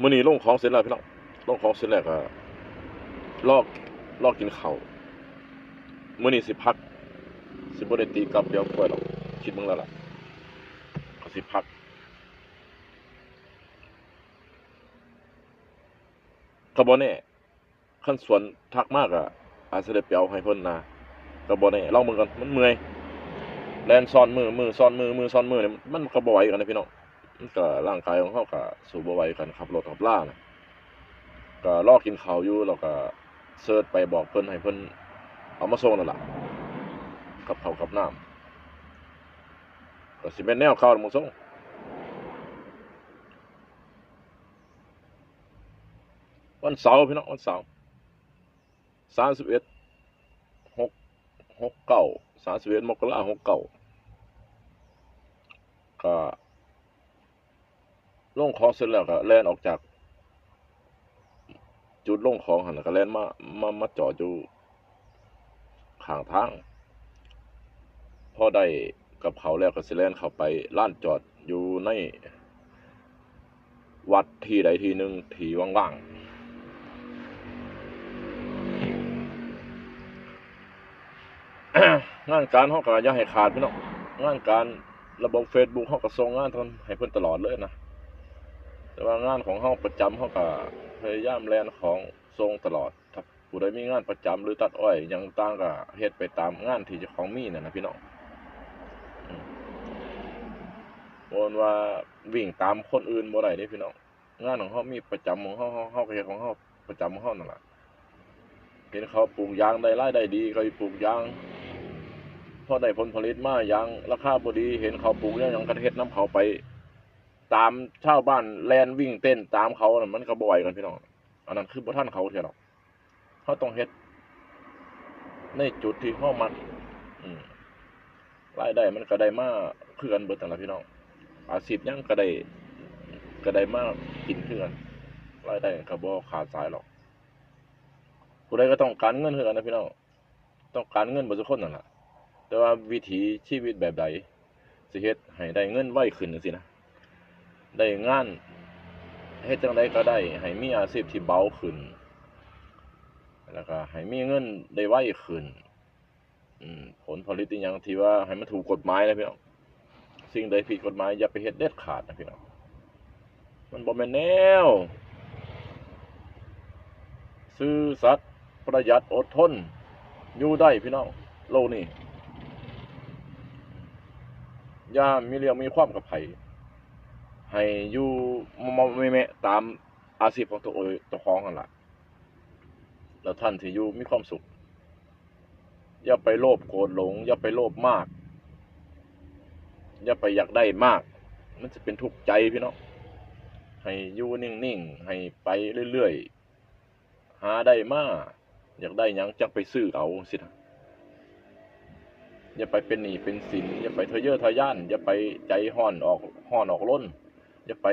ມື້ນີ້ລົງຂອງເສັດແລ້ວພີ່ນ້ອງ, ລົງຂອງເສັດແລ້ວກໍລໍ ລໍກິນເຂົ້າ. ມື້ນີ້ຊິພັກ, ຊິບໍ່ໄດ້ຕີກັບດຽວຂ້ອຍດອກ, ຄິດເບິ່ງແລ້ວລະ ກໍຊິພັກ. ກໍບໍ່ແນ່ ຄັນສວນທັກມາກໍອາດຊິໄດ້ໄປເອົາໃຫ້ເພິ່ນນະ, ກໍບໍ່ແນ່ ລອງເບິ່ງກ່ອນ. ມັນເມື່ອຍ ແລ່ນຊ້ອນມື ມືຊ້ອນມື ມືຊ້ອນມືນີ້ ມັນກໍບໍ່ໄຫວກັນເດ້ພີ່ນ້ອງ. ມັນກໍ ຮ່າງກາຍຂອງເຮົາກໍສູ້ບໍ່ໄຫວກັນ, ຂັບລົດຂັບລານະ. ກໍລໍກິນເຂົ້າຢູ່ ແລ້ວກໍເສີດໄປບອກເພິ່ນ ໃຫ້ເພິ່ນເອົາມາສົ່ງນັ້ນລະ, ກັບເຂົ້າກັບນ້ຳ ກໍຊິແມ່ນແນວເກົ່າ ທ່ານຜູ້ຊົມ. ວັນເສົາພີ່ນ້ອງ, ວັນເສົາ ສາມສິບເອັດ ຫົກ ຫົກເກົ້າ ສາມສິບເອັດ ມົກກະລາ ຫົກເກົ້າ ກໍລົງຂອງເສັດແລ້ວກໍແລ່ນອອກຈາກຈຸດລົງຂອງຫັ້ນ ແລ້ວກໍແລ່ນມາ ມາ ມາຈອດຢູ່ ຂ້າງທາງ. ພໍໄດ້ກັບເຂົາແລ້ວກໍຊິແລ່ນເຂົ້າໄປລານຈອດຢູ່ໃນວັດທີ່ໃດທີ່ໜຶ່ງທີ່ວ່າງໆ. ງານການເຮົາກໍຢ່າໃຫ້ຂາດພີ່ນ້ອງ, ງານການລະບົບເຟສບຸກເຮົາກໍສົ່ງງານໃຫ້ເພິ່ນຕະຫຼອດເລີຍນະ. ແຕ່ວ່າງານຂອງເຮົາປະຈຳ ເຮົາກໍພະຍາຍາມແລ່ນຂອງສົ່ງຕະຫຼອດ. ຖ້າຜູ້ໃດມີງານປະຈຳ ຫຼື ຕັດອ້ອຍຫຍັງຕ່າງ ກໍເຮັດໄປຕາມງານທີ່ເຈົ້າຂອງມີນັ້ນນະພີ່ນ້ອງ. ອືມ ບໍ່ແມ່ນວ່າວິ່ງຕາມຄົນອື່ນບໍ່ໄດ້ເດ້ພີ່ນ້ອງ. ງານຂອງເຮົາມີປະຈຳຂອງເຮົາ, ເຮົາ ເຮົາກໍເຮັດຂອງເຮົາປະຈຳຂອງເຮົານັ້ນລະ. ເຫັນເຂົາປູກຢາງໄດ້ລາຍໄດ້ດີ ກໍໄປປູກຢາງ, ພໍໄດ້ຜົນຜະລິດມາຢາງລາຄາບໍ່ດີ ເຫັນເຂົາປູກແນວຫຍັງກໍເຮັດນຳເຂົາໄປ ຕາມຊາວບ້ານແລ່ນວິ່ງເຕັ້ນຕາມເຂົານັ້ນ ມັນກໍບໍ່ໄຫວກັນພີ່ນ້ອງ. ອັນນັ້ນຄືບໍ່ທັນເຂົາເທື່ອດອກ. ເຮົາຕ້ອງເຮັດໃນຈຸດທີ່ເຮົາມັກ. ອືມ ລາຍໄດ້ມັນກໍໄດ້ມາຄືກັນເບິດນັ້ນລະພີ່ນ້ອງ, ອາຊີບຫຍັງກໍໄດ້ ກໍໄດ້ມາກິນຄືກັນ, ລາຍໄດ້ກໍບໍ່ຂາດສາຍດອກ. ຜູ້ໃດກໍຕ້ອງການເງິນຄືກັນນະພີ່ນ້ອງ, ຕ້ອງການເງິນເບິດທຸກຄົນນັ້ນລະ. ແຕ່ວ່າວິຖີຊີວິດແບບໃດ ຊິເຮັດໃຫ້ໄດ້ເງິນໄວຂຶ້ນຈັ່ງຊີ້ນະ, ໄດ້ງານ ເຮັດຈັ່ງໃດກໍໄດ້ໃຫ້ມີອາຊີບທີ່ເບົາຂຶ້ນ ແລ້ວກໍໃຫ້ມີເງິນໄດ້ໄວຂຶ້ນ. ອືມ ຜົນຜະລິດອີ່ຫຍັງທີ່ວ່າໃຫ້ມັນຖືກກົດໝາຍນະພີ່ນ້ອງ, ສິ່ງໃດຜິດກົດໝາຍຢ່າໄປເຮັດເດັດຂາດນະພີ່ນ້ອງ. ມັນບໍ່ແມ່ນແນວ. ຊື່ສັດ, ປະຢັດ, ອົດທົນ, ຢູ່ໄດ້ພີ່ນ້ອງ ໂລກນີ້. ຢ່າມີລຽວມີຄວາມກັບໃຜ, ໃຫ້ຢູ່ເໝາະໆແມະໆຕາມອາຊີບຂອງຕົວເອງ ເຈົ້າຂອງຫັ້ນລະ, ແລ້ວທ່ານຊິຢູ່ມີຄວາມສຸກ. ຢ່າໄປໂລບໂກດຫຼົງ, ຢ່າໄປໂລບມາກ, ຢ່າໄປຢາກໄດ້ມາກ, ມັນຈະເປັນທຸກໃຈພີ່ນ້ອງ. ໃຫ້ຢູ່ນິ່ງໆ, ໃຫ້ໄປເລື້ອຍໆ, ຫາໄດ້ມາ, ຢາກໄດ້ຫຍັງຈັ່ງໄປຊື້ເອົາຊີ້ນະ. ຢ່າໄປເປັນໜີ້ເປັນສິນ, ຢ່າໄປທະເຍີທະຍານ, ຢ່າໄປໃຈຮ້ອນອອກ ຮ້ອນອອກລົນ, ຢ່າໄປ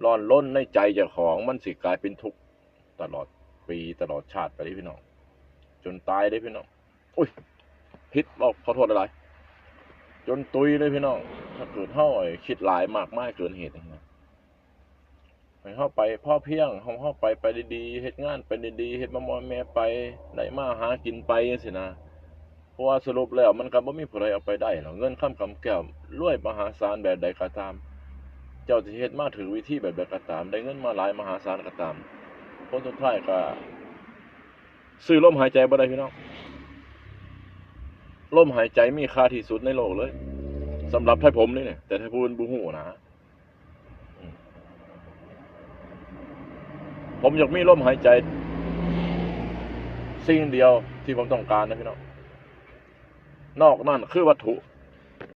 ຮ້ອນລົນໃນໃຈເຈົ້າຂອງ, ມັນຊິກາຍເປັນທຸກຕະຫຼອດປີຕະຫຼອດຊາດໄປເດ້ພີ່ນ້ອງ, ຈົນຕາຍເດ້ພີ່ນ້ອງ. ໂອ້ຍ ຜິດ ເວົ້າ ຂໍໂທດຫຼາຍໆ, ຈົນຕຸຍເດ້ພີ່ນ້ອງ. ຖ້າເກີດເຮົາ ເອີ ຄິດຫຼາຍມາກມາຍເກີນເຫດນະ, ໃຫ້ເຮົາໄປພໍພຽງ, ເຮົາ ເຮົາໄປ ໄປດີໆ, ເຮັດງານໄປດີໆ, ເຮັດມາມອຍແມໄປ, ໄດ້ມາຫາກິນໄປຈັ່ງຊີ້ນະ. ເພາະວ່າສະຫຼຸບແລ້ວມັນກໍບໍ່ມີຜູ້ໃດເອົາໄປໄດ້ດອກ. ເງິນຄຳກຳແກ້ວລວຍມະຫາສານແບບໃດກໍຕາມ, ເຈົ້າຊິເຮັດມາຖືກວິທີແບບໃດກໍຕາມ, ໄດ້ເງິນມາຫຼາຍມະຫາສານກໍຕາມ, ຜົນສຸດທ້າຍກໍຊື້ລົມຫາຍໃຈບໍ່ໄດ້ພີ່ນ້ອງ. ລົມຫາຍໃຈມີຄ່າທີ່ສຸດໃນໂລກເລີຍ ສຳລັບໄທຜົມນີ້ນະ, ແຕ່ໄທຜູ້ອື່ນບໍ່ຮູ້ນະ. ອືມ ຜົມຢາກມີລົມຫາຍໃຈ ສິ່ງດຽວທີ່ຜົມຕ້ອງການນະພີ່ນ້ອງ, ນອກນັ້ນຄືວັດຖຸ